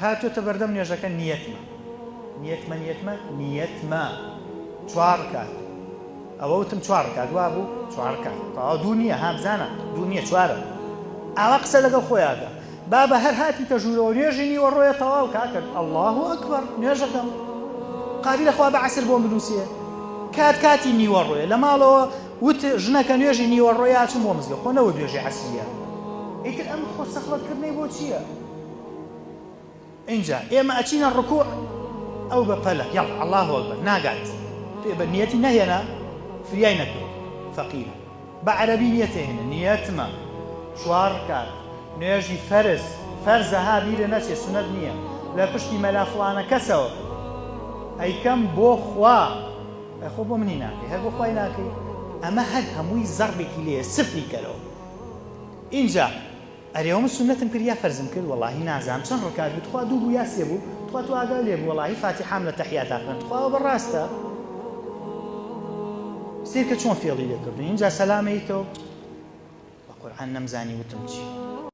هاتۆتە بەردەم نوێژەکە نیەتمە نیەتمە نیەتمە نیەتمە چوار ڕکات ئەوە وتم چوار ڕکات وابوو چوار ڕکات تەواو دوو نییە ها بزانە دوو نییە چوارە ئاوا قسە لەگەڵ خۆیاکە بابە هەر هاتیتە ژوورەوە نوێژی نیوەڕۆیە تەواو کاکە اللە اکبر نوێژەکەم قابیلە خوا بە عەسر بۆم بنووسێ کات کاتی نیوەڕۆیە لە ماڵەوە وت ژنەکە نوێژی نیوەڕۆیە ئەچم بۆ مزگەوت خۆ نەوت نوێژی عەسریە ئیتر ئەم خۆ سەخڵەتکردنەی بۆ چییە؟ ئینجا ئێمە ئەچینە ڕکوع ئەو بە پەلە یاڵا اللە اکبر ناگات پێ بە نیەتی نەهێنا فریای نەکەوت فەقیرە بە عەرەبی نیەت ئەهێنێ نیەتمە چوار ڕکات نوێژی فەرز فەرزە ها بیرت نەچێ سونەت نیە لە پشتی مەلا فڵانە کەسەوە ئەیکەم بۆ خوا ئەی خۆ بۆ منی ناکەی هەر بۆ خوای ناکەی ئەمە هەر هەمووی زەڕبێکی لێیە سفری کەرەوە ئینجا ئەرێ ئەوە من سوننەتم کرد یا فەرزم کرد وەڵاهی نازانم چەند ڕکات بوو تخوا دوو بوو یا سێ بوو تخوا تۆ ئاگاو لێ بوو وەڵاهی فاتیحام لە تەحیاتا خوێند تخوا ئەوە بەڕاستە سەیرکە چۆن فێڵی لێ کردوین ئینجا سەلام ئەیتەوە بە قورعان نەمزانی وتم چی.